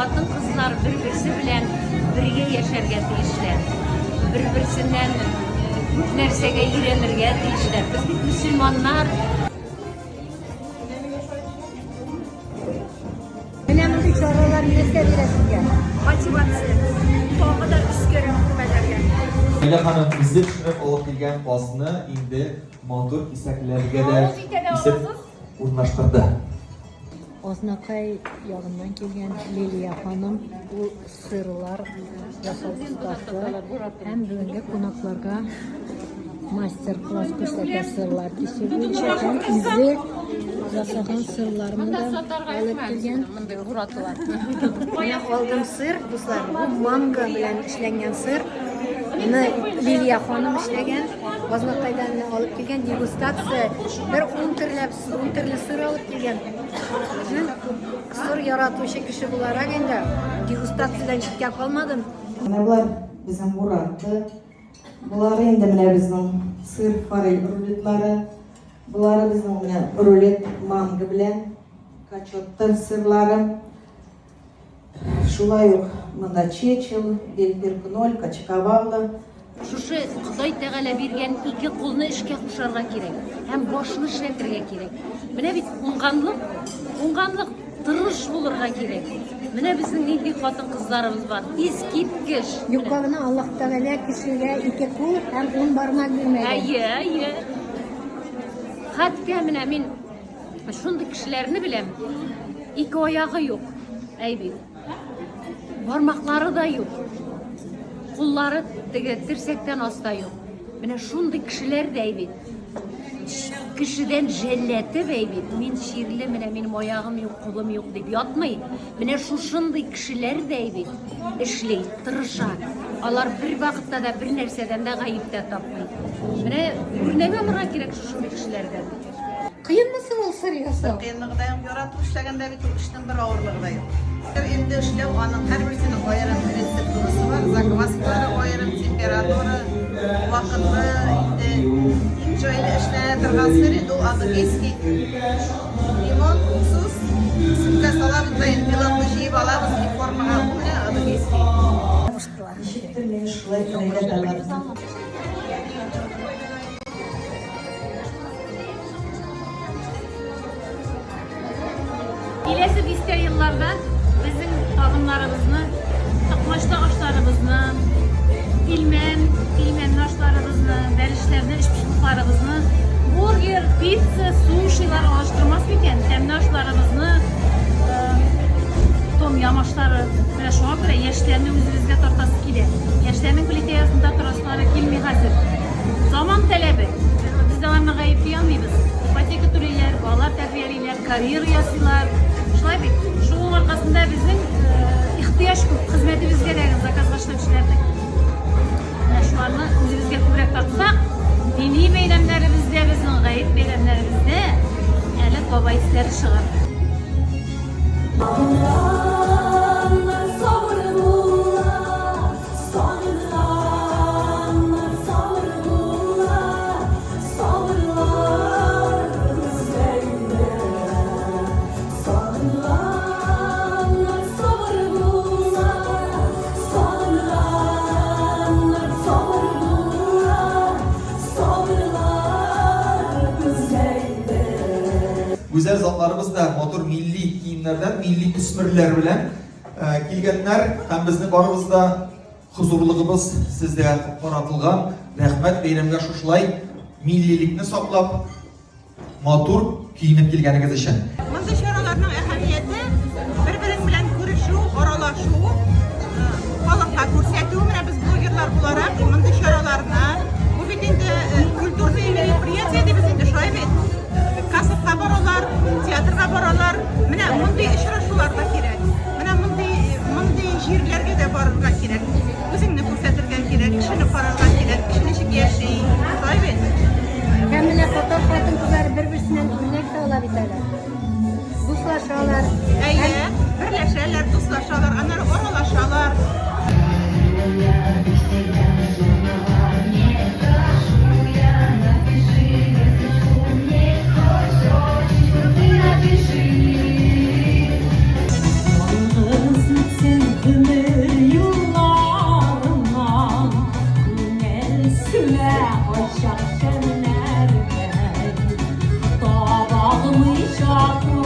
Хатын-кызлар бер-берсе белән бергә яшәргә тиешләр. Бер-берсеннән күп нәрсәгә өйрәнергә тиешләр. Без бит мөселманнар. Менә мондый чаралар нәрсә бирә сезгә? Мотивация. Тагы да өскәрәк үрмәләргә. Ләйлә ханым үзе пешереп алып килгән казны инде матур кисәкләргә дә кисеп урнаштырды. Азнакай ягыннан килгән Лилия ханым ул сырлар ясау остасы һәм бүгенге кунакларга мастер-класс күрсәтә сырлар кисү буенча һәм үзе ясаган сырларны да алып килгән. Менә алдым сыр, дуслар, бу манго белән эшләнгән сыр. Моны Лилия ханым эшләгән. Азнакайдан алып килгән дегустация. Бер 10 төрләп, 10 төрле сыр алып килгән. Мин сыр яратучы кеше буларак инде дегустациядән читкә калмадым. Менә болар безнең бураты. Болары инде менә безнең сыр форель рулетлары. Болары безнең менә рулет манго белән качотта сырлары. Шулай ук монда чечил, бельпиркноль, качкаваллы. Шушы Ходай Тәгалә биргән ике кулны эшкә кушарга кирәк һәм башны эшләтергә кирәк. Менә бит уңганлык, уңганлык, тырыш булырга кирәк. Менә безнең нинди хатын-кызларыбыз бар. Искиткеч. Юкка гына Аллаһ Тәгалә кешегә ике кул һәм ун бармак бирмәгән. Әйе, әйе. Хәтта менә мин Шундый кешеләрне беләм, ике аягы юк, әй бит. Бармаклары да юк. Куллары теге терсәктән аста юк. Менә шундый кешеләр дә әй бит. Кешедән жәлләтеп әй бит, мин чирле, менә минем аягым юк, кулым юк дип ятмый. Менә шушындый кешеләр дә әй бит эшли, тырыша. Алар бер вакытта да бер нәрсәдән дә гаеп тә тапмый. Менә үрнәк алырга кирәк шушындый кешеләрдән. Кыенмы соң ул сыр ясау? Бер кыенлыгы да юк. Яратып эшләгәндә бит ул эшнең бер авырлыгы да юк. Сыр инде эшләү аның һәрберсенең аерым рецептурасы бар, закваскалары аерым, температура, вакыты инде. Иң җайлы эшләнә торган сыр инде ул адыгейский. Лимон, уксус, сөткә салабыз да инде белокны җыеп алабыз и формага ул менә адыгейский. Ничектер мине шулай өйрәтәләр. Киләсе дистә елларда безнең табыннарыбызны, токмачта ашларыбызны, пилмән, пилмәнле ашларыбызны, бәлешләрне, өчпочмакларыбызны, бургер, пицца, сушилар алыштырмас микән? Тәмле ашларыбызны, том-ям ашлары. Менә шуңа күрә яшьләрне үзебезгә тартасы килә. Яшьләрнең плитә янында торасылары килми хәзер. Заман таләбе. Без дә аларны гаепли алмыйбыз. Ипотека түлиләр, балалар тәрбиялиләр, карьера ясыйлар. Шулай бит. Шуның аркасында безнең ихтыяҗ күп хезмәтебезгә дә заказга эшләүчеләрнең. Менә шуларны үзебезгә күбрәк тартсак, дини бәйрәмнәребездә, безнең гает бәйрәмнәребездә әле таба исләре чыгар. Гүзәл затларыбыз да матур милли киемнәрдән, милли төсмерләр белән килгәннәр һәм безне барыбыз да Хозурлыгыбыз сезгә каратылган. Рәхмәт бәйрәмгә шушылай миллилекне саклап, матур киенеп килгәнегез өчен. Мондый чараларның әһәмияте бер-берең белән күрешү, аралашу, халыкка күрсәтү. Менә без блогерлар буларак мондый чараларны, бу бит инде культурный мероприятие дибез инде, шулай бит? Концертка баралар, театрга баралар. Менә мондый очрашулар да кирәк. Менә мондый мондый җирләргә дә барырга кирәк. Үзеңне күрсәтергә кирәк, кешене карарга кирәк, кеше ничек яши. Шулай бит? Һәм менә татар хатын-кызлары бер-берсеннән үрнәк тә ала бит әле. Дуслашалар. Әйе, берләшәләр, дуслашалар, аннары аралашалар. Чаклы.